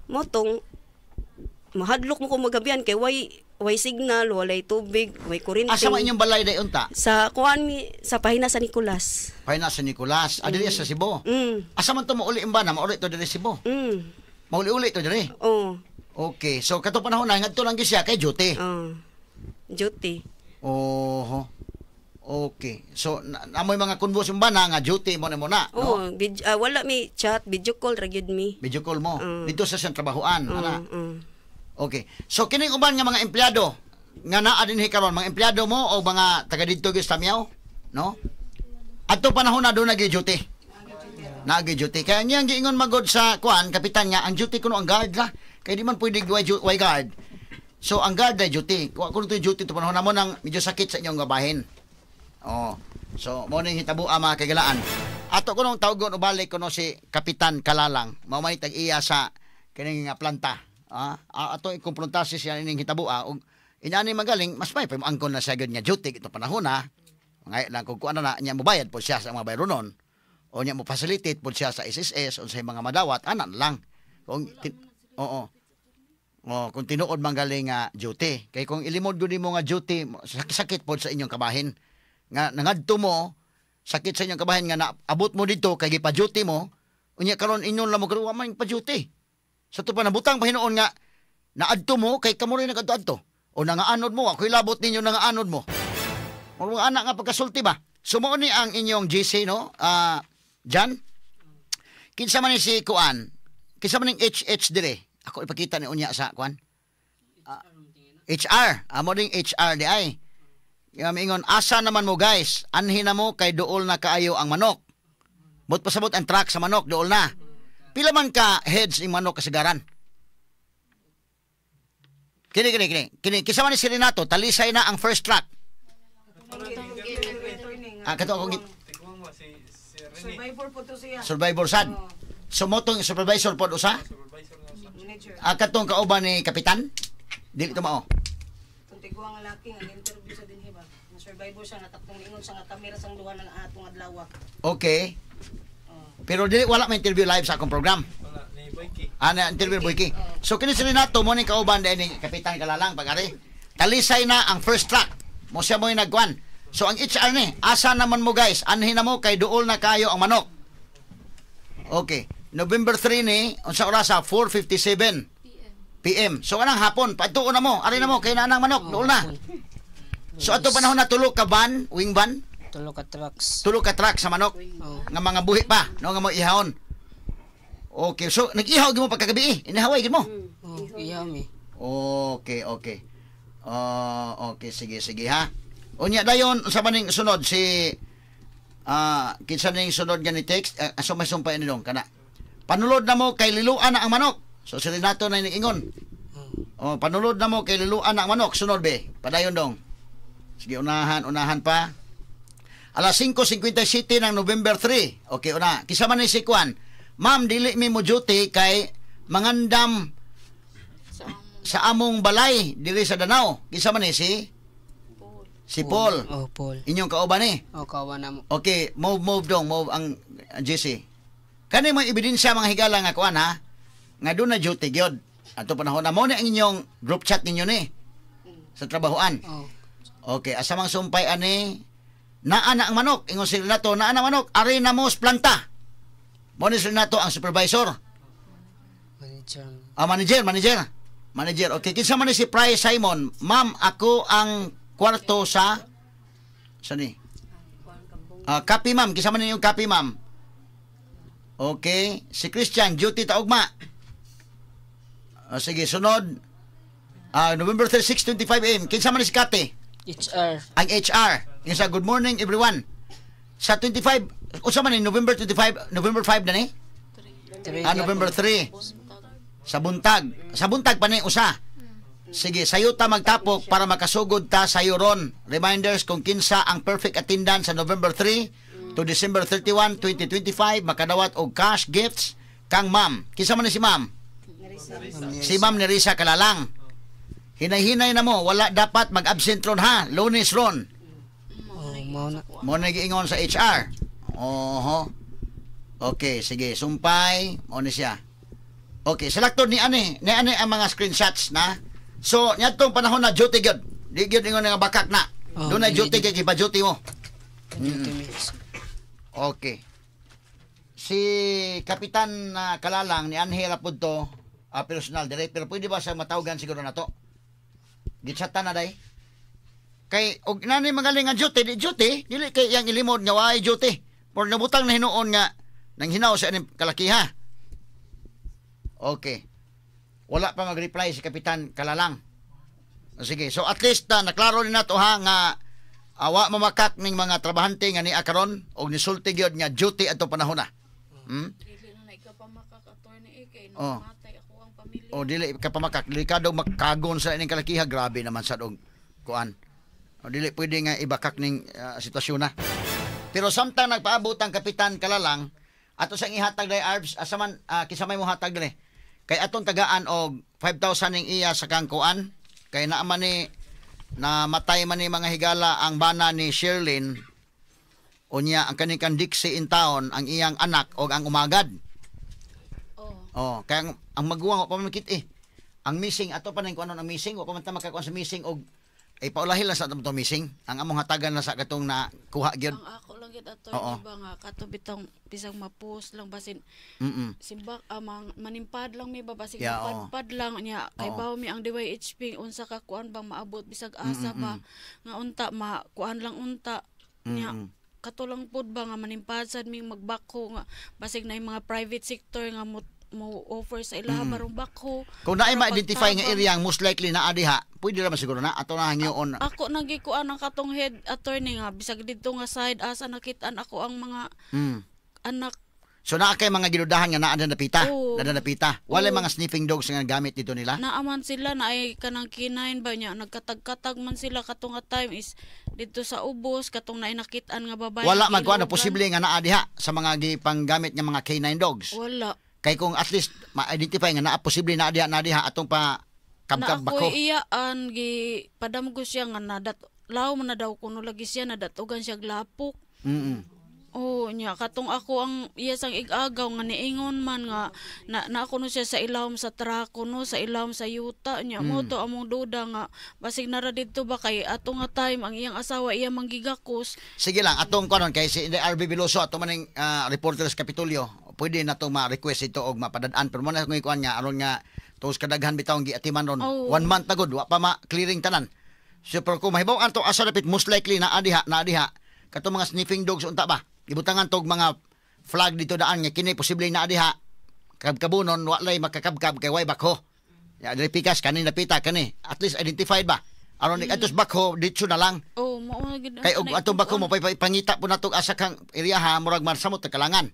Motong mahadlok mo ko magabian kay way signal, walay tubig, way kuryente. Asa man inyong balay day unta? Sa kuan mi sa Pahina sa Nicolas. Pahina sa Nicolas. Adiri sa Cebu. Asa man to mauli ba na mauli to diri Cebu? Mauli-uli to diri. Oh. Okay. So kato panahon na ngadto lang gyud siya kay duty. Oh. Duty. Oho. Okay. So amoy mga convos ba na nga duty mo na mo na, no? Oh, wala mi chat, video call ra gyud mi. Video call mo dito sa siyang trabahoan, ana. Okay. So kining uban nga mga empleyado nga naa dinhi karon, mga empleyado mo o mga taga didto gyud sa Tamiao, no? Adto panahon na doon nagi duty. Nagi duty. Kaya niyang giingon magod sa kuan kapitan nga ang duty kuno ang guard la. Kay di man pwede way guard. So ang guard ay duty. Kuha kuno to duty to panahon na mo nang medyo sakit sa inyong gabahin. Oh. So mo ning hitabo mga kagalaan. Ato kunong tawgon ubalik kuno si Kapitan Kalalang. Mao may tag-iya sa kining nga planta. Ato ikumprontar siya ining hitabo og inani magaling mas may pa angkon na siya gyud nga duty ito panahon na. Ngay lang kung kuan na niya mobayad po siya sa mga bayronon o niya mo facilitate po siya sa SSS o sa mga madawat anan lang. Kung oo. Oh, kung tinuod man galing nga duty kay kung ilimod gyud nimo nga duty sakit pod sa inyong kabahin nga nangadto mo sakit sa inyong kabahin nga naabot mo dito kay gipa-duty mo unya karon inyon lang mo karon wa man pa-duty. Sa to pa nabutang pa hinuon nga naadto mo kay kamo rin nagadto-adto o nangaanod mo ako'y labot ninyo nangaanod mo. O mga anak nga pagkasulti ba. Sumuo ni ang inyong GC no? Jan? Kinsa man ni si Kuan? Kinsa man ning HH dire? Ako ipakita ni unya sa Kuan. HR. Amo ding HR di ay. Ingon, asa naman mo guys? Anhin na mo kay duol na kaayo ang manok. But pasabot ang truck sa manok, duol na. Pila man ka heads ing manok kasigaran? Kini. Kini kinsa man ni si Renato, talisay na ang first truck. Kato ako Survivor po to siya. Survivor sad. So motong supervisor pod usa? Katong kauban ni kapitan? Dili to mao. Tiguang nga laki nga interview sa dinhi ba. Na survivor siya nga takpong ingon siya nga kamera sang duha ng atong adlaw. Okay. Pero dili wala may interview live sa akong program. Wala ni Boyki. Na interview Boyki. So kini si Renato mo ni kauban din ni Kapitan Kalalang pag-ari. Talisay na ang first truck. Mo siya mo'y nagkuan. So ang HR ni, asa naman mo guys, anhin na mo kay duol na kayo ang manok. Okay. November 3 ni, unsa orasa? 4:57 PM. So anang hapon, padtuon na mo, ari na mo kay na anang manok, duol na. So ato panahon na tulo ka van, wing van, Tulo ka trucks. tulo ka truck sa manok Oh. nga mga buhi pa, no nga mo ihawon. Okay, so nag-ihaw gyud mo pagkagabi eh. Inihaway gyud mo. Oh, ihaw mi. Okay. Oh, okay, sige, sige ha. Unya dayon sa maning sunod si kinsa ning sunod nga ni text, asa may sumpay ni dong kana. Panulod na mo kay liluan na ang manok. So si Renato na ingon. Oh, panulod na mo kay liluan na ang manok. Sunod be. Padayon dong. Sige, unahan, unahan pa. Alas 5:57 ng November 3. Okay, una. Kinsa man ni si Kwan. Ma'am, dili mi mo duty kay mangandam sa among balay diri sa Danao. Kinsa man ni si Si Paul. Oh, Paul. Inyong kauban ni. Oh, kauban na mo. Okay, move, move dong, move ang ang GC. Kani mo ebidensya, mga higala, nga kuan ha. Nga doon na duty gyud. Ato panahon na mo ni ang inyong group chat ninyo ni sa trabahoan. Oh. Okay, asa mang sumpay ani, naa na ang manok. Ingon si Renato, naa na ang manok, ari na mo sa planta. Mo ni si Renato ang supervisor. Manager. Ah, manager, manager. Manager. Okay, kinsa man ni si Price Simon? Ma'am, ako ang kwarto sa ni? Ah, copy, ma'am. Kinsa man yung copy, ma'am? Okay, si Christian, duty ta ugma. Ah, sige, sunod. Ah, November 3, 6:25 AM. Kinsa man ni si Kate? HR. Ang HR. Yung sa good morning everyone. Sa 25, unsa man ni November 25, November 5 na ni? 3. Ah, November 3. Sa buntag. Sa buntag pa ni usa. Sige, sayo ta magtapok para makasugod ta sayo ron. Reminders kung kinsa ang perfect attendance sa November 3 to December 31, 2025 makadawat og cash gifts kang ma'am. Kinsa man ni si ma'am? Si Ma'am Nerissa Kalalang. Hinay-hinay na mo, wala dapat mag-absent ron ha. Lunes ron. Oh, mao na. Mo na giingon sa HR. Oho. Okay, sige, sumpay, mo ni siya. Okay, sa laktod ni ani ang mga screenshots na. So, niadtong panahon na duty gyud. Di gyud ingon nga bakak na. Oh, Doon na dili duty kay gipa-duty mo. Duty mi. Okay. Si Kapitan na Kalalang ni Anhel pud to personal dire, pero pwede ba sa matawagan siguro na to? Gitsatan na day. Kay og nani magaling nga duty, di duty, dili kay iyang ilimod nga waay duty. Por nabutang na hinuon nga nang hinaw sa ining kalakiha. Okay. Wala pa mag-reply si Kapitan Kalalang. Sige, so at least naklaro ni nato ha nga awa mamakak ning mga trabahante nga niya karon og nisulti gyud nga duty ato panahon na. Dili na na ikapamakak, attorney eh, kay namatay ako ang pamilya. O dili ka pamakak, delikado makagon sa ining kalakiha, grabe naman sa og kuan. O dili pwede nga ibakak ning sitwasyon na. Pero samtang nagpaabot ang Kapitan Kalalang, ato sang ihatag day Arbs, asa man kinsa may mo hatag dire. Kay atong tagaan og 5,000 ning iya sa kang kuan, kay naa man ni namatay man ni, mga higala, ang bana ni Sherlyn. Unya ang kaning kang Dixie in town ang iyang anak og ang umagad. Oh. Oh, kaya ang maguwang wa pa man makit eh. Ang missing ato pa ning kuan ang missing, wa pa man ta makakuan sa missing og ay paulahin lang sa atong to missing. Ang among hatagan na sa katong na kuha gyud. Ang ako lang gid, attorney, ba nga kato bitong bisag mapos lang basin simbak amang manimpad lang mi ba basig mapadpad lang niya kay bawo mi ang DYHP unsa ka kuan bang maabot bisag asa ba nga unta ma kuan lang unta niya, kato lang pud ba nga manimpad sad mi magbako nga basig na yung mga private sector nga mo offer sa ilaha barong bako Kung naay para ma-identify nga pagtabang. area ang most likely na diha, pwede ra man siguro na ato na hangyoon. Ako nagikuan ang katong head, attorney, nga bisag didto nga side asa nakitaan ako ang mga anak. So naa kay mga gidudahan nga naa na napita, Oo. naa napita. Wala Oo. mga sniffing dogs nga gamit dito nila. Naaman sila na ay kanang kinain ba niya, nagkatag-katag man sila katong nga time is didto sa ubos katong nainakit-an nga babae. Wala magkuan na gilugan. posible nga naa diha sa mga gipanggamit nga mga K9 dogs. Wala. Kay kung at least ma-identify nga naa posible naa diha atong pa Na kabkab bako. ako'y iyaan gi padamgo siya nga nadat law man na daw kuno lagi siya nadatugan siya glapok. Oh, nya katong ako ang iya sang igagaw nga niingon man nga na ako no siya sa ilawom sa truck no sa ilawom sa yuta nya mo to among duda nga basig nara didto ba kay ato nga time ang iyang asawa iya manggigakos. Sige lang, atong kuanon kay si RB Veloso ato maning reporter sa Kapitolyo, pwede na to ma-request ito og mapadad-an, pero mo na kung ikuan nga aron nga tuos kadaghan bitaw ang giatiman ron. Oo. One month na gud wa pa ma-clearing tanan. So pero kung mahibaw ato asa dapit most likely na adiha na adiha kato mga sniffing dogs unta ba. Ibutangan tog mga flag dito daan nga kini posible na adiha. Kabkabunon walay makakabkab kay way bakho. Ya, diri pikas kani, napita kani. At least identified ba? Aron ni atos bakho ditso na lang. Oh, mao na gid. Kay og atong bakho mo pay pangita po nato asa kang area ha, murag marsamot kalangan.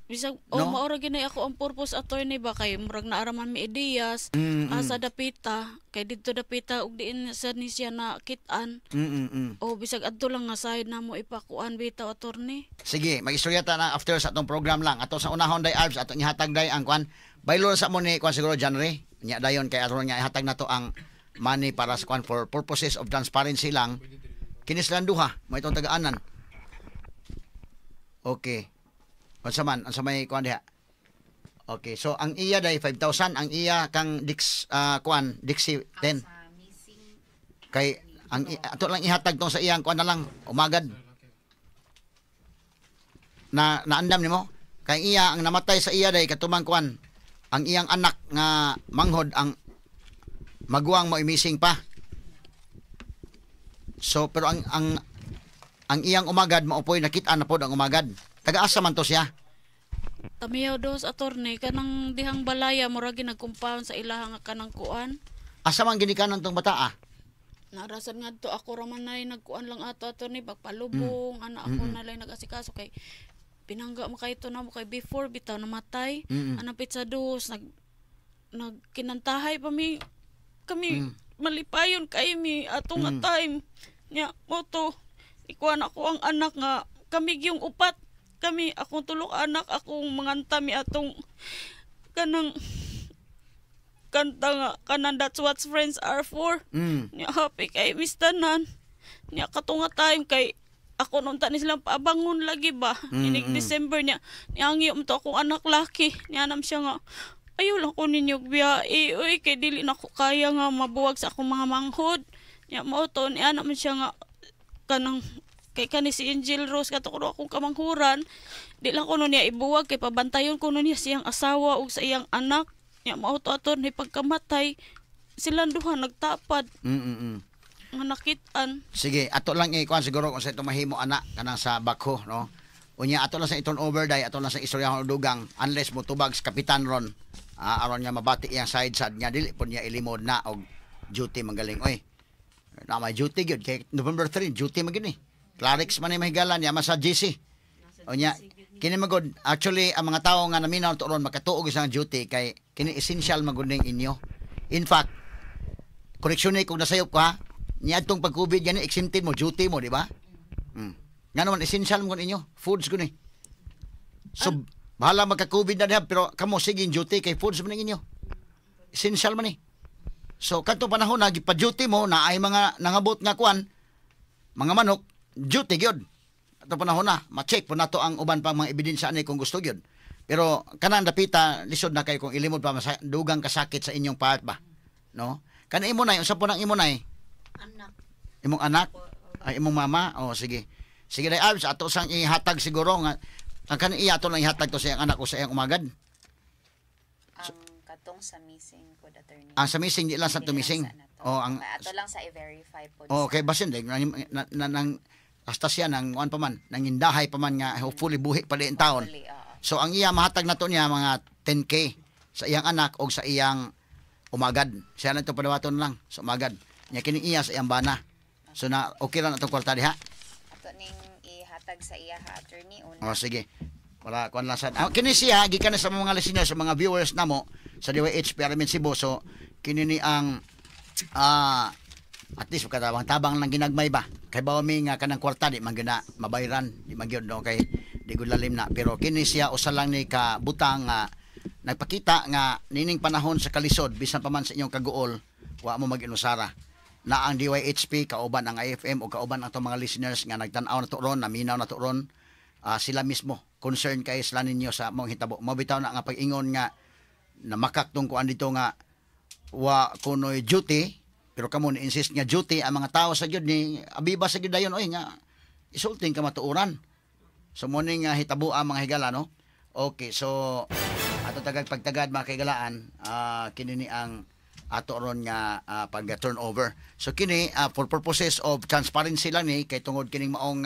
Bisag oh, No? mao ra gyud na ako ang purpose, attorney ba, kay murag naaraman mi ideas asa dapita, kay didto dapita og diin sa ni siya na kit-an. O bisag adto lang nga side na mo ipakuan bitaw, attorney. Sige, mag-istorya ta na after sa atong program lang. Ato sa unahon day, Alps, atong ihatag day ang kwan. Baylo sa mo ni kwan siguro January. Nya dayon kay aron nga ihatag nato ang money para sa kwan for purposes of transparency lang. Kini silang duha, mo itong taga-anan. Okay. Unsa man, unsa may kwan diha? Okay, so ang iya day 5,000, ang iya kang Dix kwan Dixie 10. Kay ang ato lang ihatag tong sa iyang kwan na lang umagad na naandam nimo kay iya ang namatay sa iya day katumang kwan, ang iyang anak nga manghod, ang maguwang mo missing pa. So pero ang iyang umagad maupoy, nakita na pod ang umagad. Taga-asa man to siya? Tamiyaw dos, attorney, kanang dihang balaya, murag ginagkumpahon sa ilaha nga kanang kuan. Asa man ginikanan tong bata ah? Narasan ngadto, ako ra man nay nagkuan lang ato, attorney, pagpalubong ana, ako na lang nag-asikaso kay pinangga mo kay ito na mo kay before bitaw namatay. Anang petsa 2 nagkinantahay pa mi kami, malipayon kay mi ato nga time nya. Mo to ikuan ako ang anak nga kami gyung upat kami, akong tulo ka anak, akong manganta mi atong kanang kanta nga kanang "That's What Friends Are For." Nya happy kay mis tanan nya kato nga time kay ako nung ni silang paabangon lagi ba. Inig December niya niangyo mo to akong anak laki niya, nam siya nga ayaw lang ko ninyo biyae uy, kay dili na ko kaya nga mabuwag sa akong mga manghod. Nya mao to niya naman siya nga kanang kay kani si Angel Rose kato kuno akong kamanghuran, di lang ko no niya ibuwag kay pabantayon ko no niya siyang asawa ug sa iyang anak. Nya mao to, ato ni pagkamatay silang duha nagtapad nga nakit-an. Sige, ato lang ikuan siguro kung sa ito mahimo ana kanang sa bakho, no. Unya ato lang sa iton over day, ato lang sa istoryahon dugang unless mo tubag sa kapitan ron. Ah, aron nga mabati iyang side sad nga dili po niya ilimod na og duty manggaling oy. Na may duty gyud kay November 3 duty man gyud ni. Clarix man ni mahigala niya man sa GC. Unya kini magod actually ang mga tawo nga naminaw to ron makatuog isang duty kay kini essential magud ning inyo. In fact, koreksyon ni kung nasayop ka niadtong pag-COVID gani exempted mo duty mo, di ba? Nga naman essential mo inyo, foods ko ni. So bahala magka-COVID na diha pero kamo sige duty kay foods man ning inyo. Essential man ni. So kadtong panahon na gipa-duty mo na ay mga nangabot nga kuan, mga manok, duty gyud. Ato panahon na, ma-check po nato ang uban pang mga ebidensya ani kung gusto gyud. Pero kanang dapita lisod na kay kung ilimod pa dugang kasakit sa inyong part ba. No? Kana imo nay, unsa po nang imo nay? Anak. Imong anak? Ay, imong mama? Oh, sige. Sige day Alves, ato sang ihatag siguro nga ang kanang iya ato lang ihatag to sa iyang anak o sa iyang umagad. Ang katong sa missing po, attorney. Ang sa missing di lang sa Dili tumising. sa nato. Oh, ang Ato lang sa i-verify po. Oh, okay, basin day na, na, na, nang hasta siya nang kuan pa man, nang indahay pa man nga hopefully buhi pa din taon. Hopefully, oo. So ang iya mahatag nato niya mga 10K sa iyang anak o sa iyang umagad. Siya na ito padawaton lang sa umagad. Nya kini iya sa iyang bana. So na okay lang atong kwarta diha. Ato ning ihatag sa iya ha, attorney, una. Oh, sige. Wala kuan lang sad. Ah, kini siya gikan na sa mga listeners, sa mga viewers namo sa DYH Pyramid Cebu. So kini ni ang at least katabang-tabang lang ginagmay ba. Kay bawo mi nga kanang kwarta di man gyud na mabayran, di man gyud no kay di gud lalim na. Pero kini siya usa lang ni ka butang nga nagpakita nga nining panahon sa kalisod bisan pa man sa inyong kaguol wa mo mag-inusara na ang DYHP kauban ang IFM o kauban ang atong mga listeners nga nagtan-aw na to ron, naminaw na to ron, sila mismo concern kay sila ninyo sa mong hitabo. Mao bitaw na nga pag-ingon nga namakak tong kuan dito nga wa kunoy duty pero kamo ni insist nga duty ang mga tao sa gyud ni abiba sa gyud dayon oy nga isulting ka matuoran. So mo ni nga hitabo ang mga higala no. Okay, so ato tagag pagtagad mga kahigalaan, kini ni ang ato ron nga pag turnover. So kini for purposes of transparency lang ni kay tungod kining maong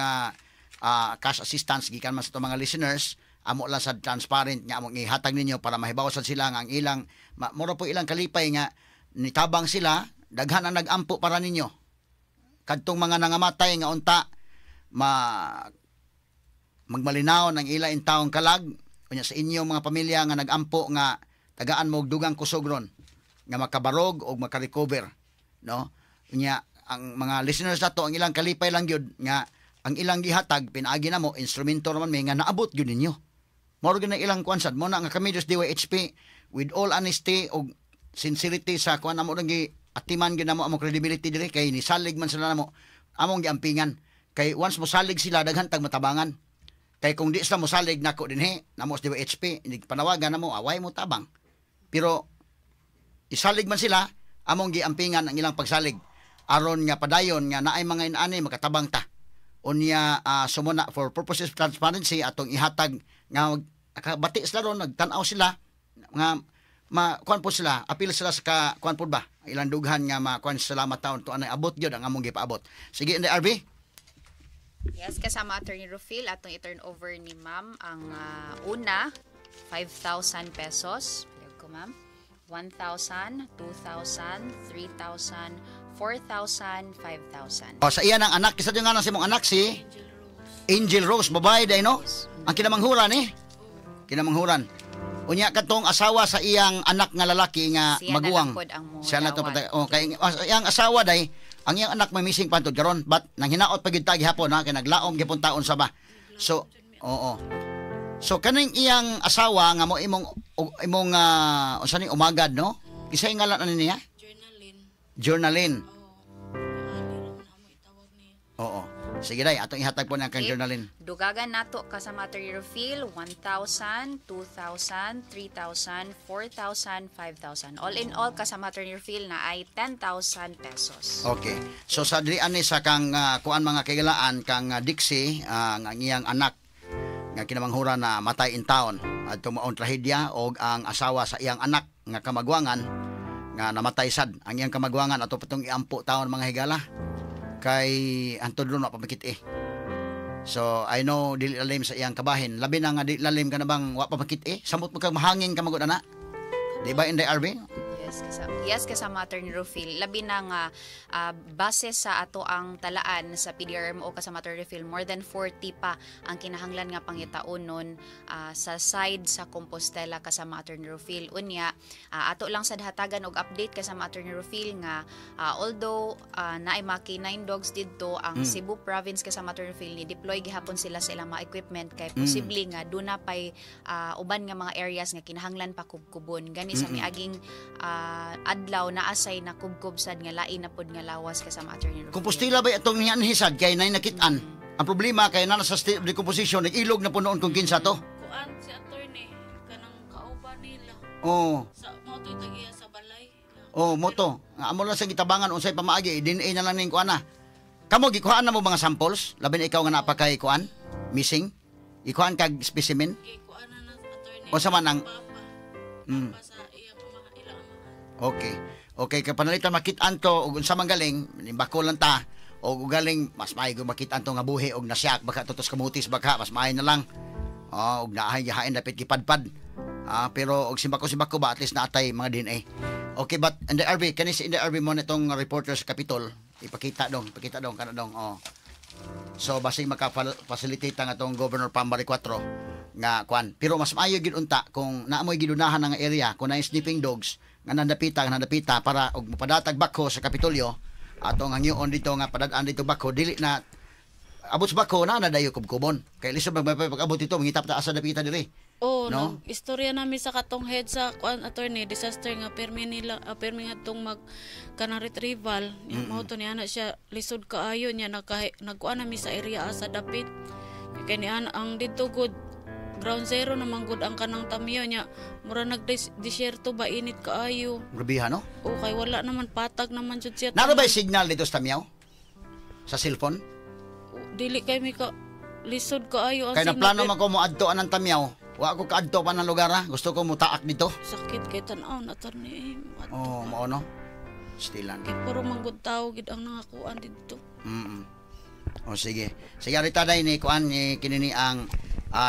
cash assistance gikan man sa atong mga listeners. Amo lang sa transparent nga among ihatag ninyo para mahibaw sad sila nga ang ilang mura po ilang kalipay nga nitabang sila, daghan ang nagampo para ninyo. Kadtong mga nangamatay nga unta ma magmalinaw ng ila intawong kalag unya sa inyong mga pamilya nga nagampo nga tagaan mo og dugang kusog ron nga makabarog o makarecover, no? Unya ang mga listeners nato, ang ilang kalipay lang gyud nga ang ilang gihatag pinaagi namo, instrumento naman mi nga naabot gyud ninyo. Mao gyud na ilang kuan sad mo na nga kami dos DYHP, with all honesty og sincerity sa kuan, amo lang gi atiman gyud namo among credibility diri kay nisalig man sila namo, among giampingan kay once mosalig sila, daghan tag matabangan. Kay kung di sila mosalig nako dinhi namo sa DYHP, hindi panawagan namo, away mo tabang. Pero isalig man sila, among giampingan ang ilang pagsalig aron nga padayon nga naay mga inaani makatabang ta. Unya sumuna, for purposes of transparency, atong ihatag nga nakabati sila ron, nagtan-aw sila nga ma kuan po sila, apil sila sa ka, kuan po ba ilang dughan nga ma kuan. Salamat taon to anay abot gyud ang among gipaabot. Sige, Inday RB. Yes, kasama Attorney Rufil, atong i-turn over ni Ma'am ang una, 5,000 pesos. Palihog ko, Ma'am. 1,000, 2,000, 3,000, 4,000, 5,000. O, sa iya ng anak, kisa nga na si mong anak, si Angel Rose, babae day, no? Ang kinamanghuran eh. Kinamanghuran. Unya katong asawa sa iyang anak nga lalaki nga Siya na maguwang. lang pod ang Siya na to modawat. patay. Oh, kay oh, sa iyang asawa day, ang iyang anak may missing pantod karon, but nang hinaot pa gyud ta gihapon ha, kay naglaom gihapon taon sa ba. So, oo. So kaning iyang asawa nga mo imong imong unsa ni umagad, no? Kisay ngalan ani niya? Journalin. Journalin. Oo. Ali ra man amo itawag niya. Oo. Sige day, atong ihatag po na kang Okay. Journalin. Dugagan nato kasama Attorney Rufil, 1,000, 2,000, 3,000, 4,000, 5,000. All in all, kasama Attorney Rufil na ay 10,000 pesos. Okay. So sa diri ani sa kang kuan, mga kaigalaan, kang Dixie, ang iyang anak nga kinamanghuran na matay in town adto maong trahedya og ang asawa sa iyang anak nga kamagwangan nga namatay sad. Ang iyang kamagwangan ato patong iampo taon, mga higala, kay antod ron wa pa makit eh. So I know dili lalim sa iyang kabahin, labi na nga dili lalim ka na bang wa pa makit eh, samot mo kag mahangin ka magud ana. Di ba, Inday RB? Yes, kasama Attorney Rufil. Labi na nga base sa ato ang talaan sa PDRMO, kasama Attorney Rufil, more than 40 pa ang kinahanglan nga pangitaon nun sa side sa Compostela, kasama Attorney Rufil. Unya, ato lang sa hatagan og update, kasama Attorney Rufil, nga although naay mga K9 dogs didto ang Cebu Province, kasama Attorney Rufil, ni deploy gihapon sila sa ilang mga equipment kay posible nga duna pay uban nga mga areas nga kinahanglan pa kubkubon. Gani sa miaging adlaw naasay na kubkob sad nga lain na pod nga lawas, kasama Attorney Rufil. Compostela ba itong niyan hisad kay nay nakitaan? Ang problema kay na sa state of decomposition, nag-ilog na po noon kung kinsa to. Kuan si attorney, kanang kauban nila. Oh, Sa mo to'y tagiya sa balay. Oh, moto. Nga amo lang sa gitabangan unsay pamaagi, DNA na lang ning kuan na. Kamo gikuhaan na mo mga samples, labi na ikaw nga napakay kuan, missing. Ikuhaan kag specimen. Gikuan na na, attorney. O sa man ang Papa. Papa sa iyang amahan, ilang amahan. Okay. Okay, kay panalitan makit-an to og unsa man galing, bako lang ta og galing mas maayo kung makit-an to nga buhi og nasyak baka tutos kamutis baka mas maayo na lang. Oh, og naahay gihain dapit gipadpad. Ah, pero og simbako-simbako ba, at least naatay mga DNA. Okay, but in the RV, kani si in the RV mo nitong reporter sa Capitol, ipakita dong kana dong. Oh. So basig maka-facilitate ang atong Governor Pam Baricuatro nga kwan. Pero mas maayo gid unta kung naamoy gidunahan nga area, kung naay sniffing dogs nga nandapita para og mapadatag bako sa Kapitolyo atong hangyoon dito nga padad-an dito bako, dili na abot sa bako na nadayo kubkubon. Kay lisod pag-abot dito, mangitap ta asa dapita diri. Oh, No? no? Istorya namin sa katong head sa kuan, attorney, disaster nga pirmi nila pirmi nga tong mag kanang retrieval. Mm Mao to niya na siya lisod kaayo niya naka nagkuan nami sa area asa dapit. Kay ni ana ang didto gud ground zero naman gud ang kanang Tamiao niya. Mura nag disyerto ba, init kaayo. Grabe no? O kay wala naman, patag naman jud siya. Naro ba signal dito sa Tamiao? Sa cellphone? Dili kay mi ka lisod kaayo ang Kay signal, na plano man ko mo adto anang Tamiao. Wa ko kaadto pa ng lugar ha. Gusto ko mutaak dito. Sakit kay tan-aw na, attorney. Adto Oh, ka. mao no. Stilan. Kay puro manggod tao gid ang nangakuan didto. O sige. Sige, arita day ni kuan ni kinini ang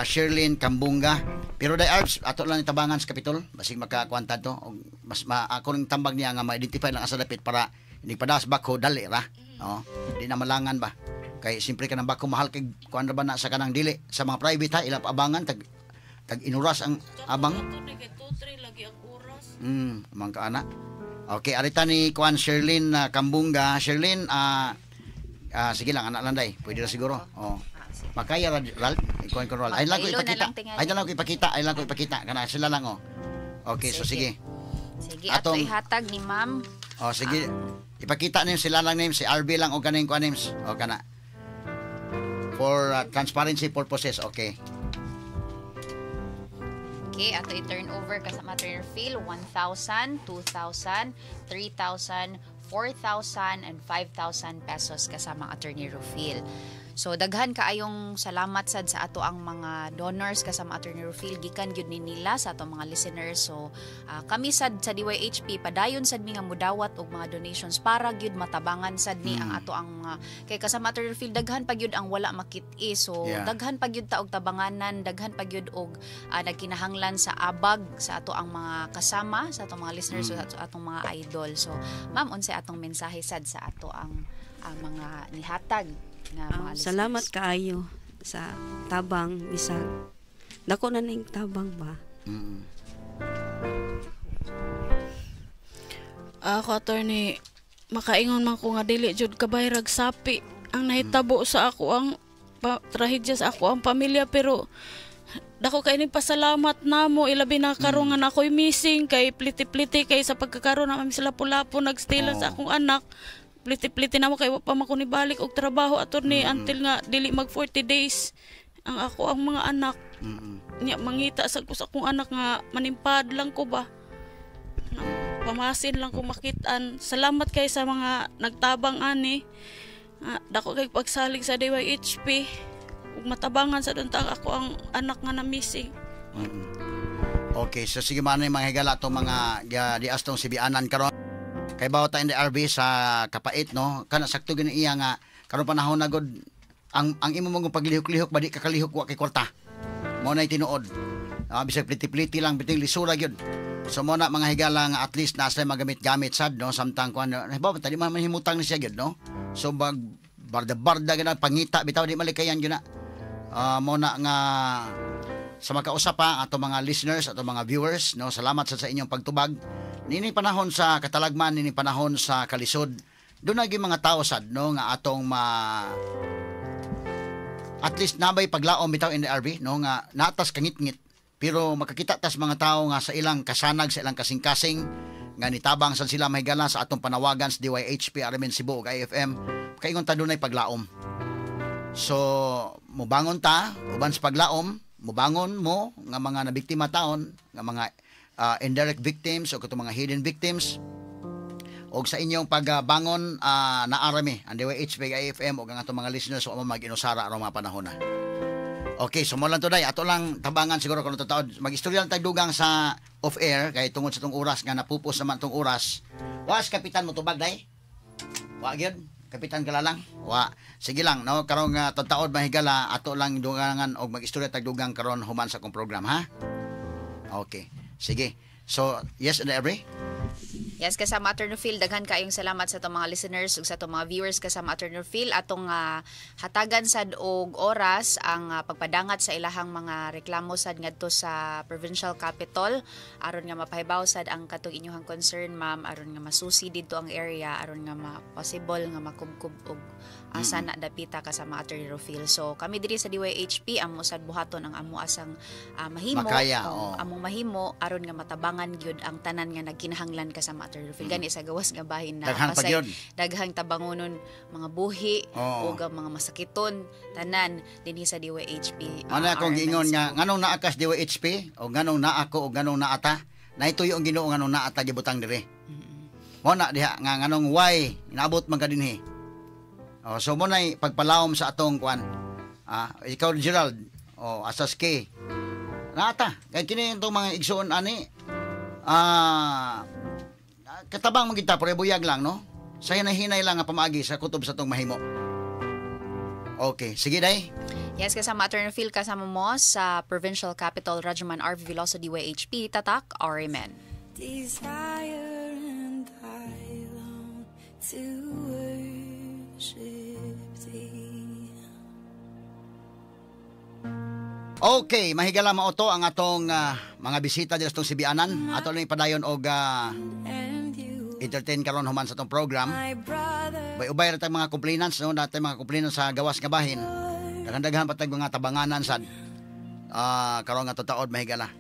Sherlyn Kambunga. Pero day Arbs, ato lang tabangan sa Kapitol basig makakuan to og mas ma, ako ning tambag niya nga ma-identify lang asa dapit para hindi padas bako dali ra. Oh, di na malangan ba. Kay siyempre kanang bako mahal kay kuan ra ba na sa kanang dili sa mga private ha ila pa abangan tag tag inuras ang abang. Lagi ang oras. Mang kaana. Okay, arita ni kuan Sherlyn Kambunga. Sherlyn, sige lang anak lang day. Pwede ra siguro. Oh. Makaya ra Ralph, ikuan ko Ralph. Ay lang ko Magpailo na ipakita. lang tingali. Ay lang ko ipakita, ay lang ko ipakita kana sila lang oh. Okay, so sige. Sige, ato ihatag ni ma'am. Oh, sige. Ipakita niyo sila lang names, si RB lang o kaning kuan names. O kana. For transparency purposes, okay. Okay, ato i-turn over kasama Attorney Phil 1,000, 2,000, 3,000, 4,000 and 5,000 pesos kasama Attorney Rufil. So daghan kaayong salamat sad sa ato ang mga donors kasama Attorney Rufil gikan gyud ni nila sa atong mga listeners. So kami sad sa DYHP padayon sad mi nga mudawat og mga donations para gyud matabangan sad ni ang ato ang mga kay kasama Attorney Rufil daghan pa gyud ang wala makit-i. So daghan pa gyud ta og tabanganan, daghan pa gyud og nagkinahanglan sa abag sa ato ang mga kasama, sa atong mga listeners, sa atong mga idol. So ma'am, unsay atong mensahe sad sa ato ang mga nihatag nga mga listeners? Salamat kaayo sa tabang bisag dako na ning tabang ba. Ako, attorney, makaingon man ko nga dili jud kabayrag sapi ang nahitabo sa ako ang trahedya sa ako ang pamilya, pero dako kay ning pasalamat namo ilabi na karon nga ako'y missing kay pliti-pliti kay sa pagkakaroon na sila lapu-lapu nagstila sa akong anak. Pliti-pliti namo kay wa pa man ko nibalik og trabaho, attorney, until nga dili mag 40 days ang ako ang mga anak. Nya mangita sa ko sa akong anak nga manimpad lang ko ba. Pamasin lang ko makitaan. Salamat kay sa mga nagtabang ani. Dako kay pagsalig sa DYHP ug matabangan sa dunta ako ang anak nga na missing. Okay, so sige man mga higala itong mga diastong sibianan karon. Kay bawat ta RB sa kapait no, kana sakto gyud iya nga karon panahon na gud ang imo mong paglihok-lihok ba di ka kalihok wa kay kwarta. Mao nay tinuod. Bisag pliti-pliti lang biting lisura gyud. So mo na mga higala nga at least nasa magamit-gamit sad no samtang kuan ba tadi man himutang ni siya gyud no. So bag barda-barda gyud pangita bitaw di malikayan gyud na. Mo na nga sa makausap pa ato mga listeners ato mga viewers no, salamat sa inyong pagtubag. Nini panahon sa katalagman, nini panahon sa kalisod, doon na mga tao sad no nga atong ma at least nabay paglaom bitaw in the RV no nga natas kangitngit pero makakita tas mga tao nga sa ilang kasanag, sa ilang kasing-kasing nga nitabang sad sila mahigala sa atong panawagan sa DYHP RMN Cebu ug IFM, kaingon ta dunay paglaom. So mubangon ta uban sa paglaom, mubangon mo nga mga nabiktima taon nga mga indirect victims o katong mga hidden victims, og sa inyong pagbangon naarami ang DYHP IFM ug ang atong mga listeners o mag-inusara aron mga panahon na. Okay, so mo lang to day, ato lang tabangan siguro kung tataod. Mag-istorya lang tayo dugang sa off-air kay tungod sa tong oras nga napupos naman tong oras. Was kapitan mo tubag day? Wa gyud. Kapitan Kalalang? Wa. Sige lang no, karong tataod mahigala ato lang dugangan og mag-istorya tag dugang karon human sa akong program ha. Okay. Sige. So, yes and every? Yes, kasama Attorney Phil, daghan kaayong salamat sa atong mga listeners ug sa atong mga viewers kasama Attorney Phil atong hatagan sad og oras ang pagpadangat sa ilahang mga reklamo sad ngadto sa provincial capital aron nga mapahibaw sad ang katong inyong concern ma'am, aron nga masusi didto ang area, aron nga ma possible nga makubkob og asa na dapita kasama Attorney Rufil. So kami diri sa DYHP amo sad buhaton ang amo asang mahimo makaya, among mahimo aron nga matabangan gyud ang tanan nga nagkinahanglan kasama Attorney Rufil. Gani sa gawas nga bahin na daghan pasay, daghang tabangonon mga buhi ug ang mga masakiton tanan dinhi sa DYHP. Ano akong giingon nga nganong naa ka sa DYHP o nganong naa ako o nganong naata, naituyo ang Ginoo nganong naata gibutang diri. Mo na diha nga nganong why inaabot man ka dinhi. Oh, so mo nay pagpalawom sa atong kuan. Ikaw Gerald, oh asas k. Naata kay kini itong mga igsuon ani. Katabang man kita pero buyag lang no. Sa hinay-hinay lang nga pamaagi sa kutob sa atong mahimo. Okay, sige day. Yes, kasama Attorney Phil, kasama mo sa Provincial Capital, Rajaman RV Veloso, DYHP, Tatak, RMN. Desire and I long to worship thee. Okay, mahigala mao to ang atong mga bisita diri sa atong Sibianan. Ato lang ipadayon og And you, entertain karon human sa atong program. my brother, Ubay-ubay ra tayong mga complainants, no, natay mga complainants sa gawas nga bahin. Daghan-daghan pa tayong mga tabanganan sad. Karon nga tutaod, mahigala.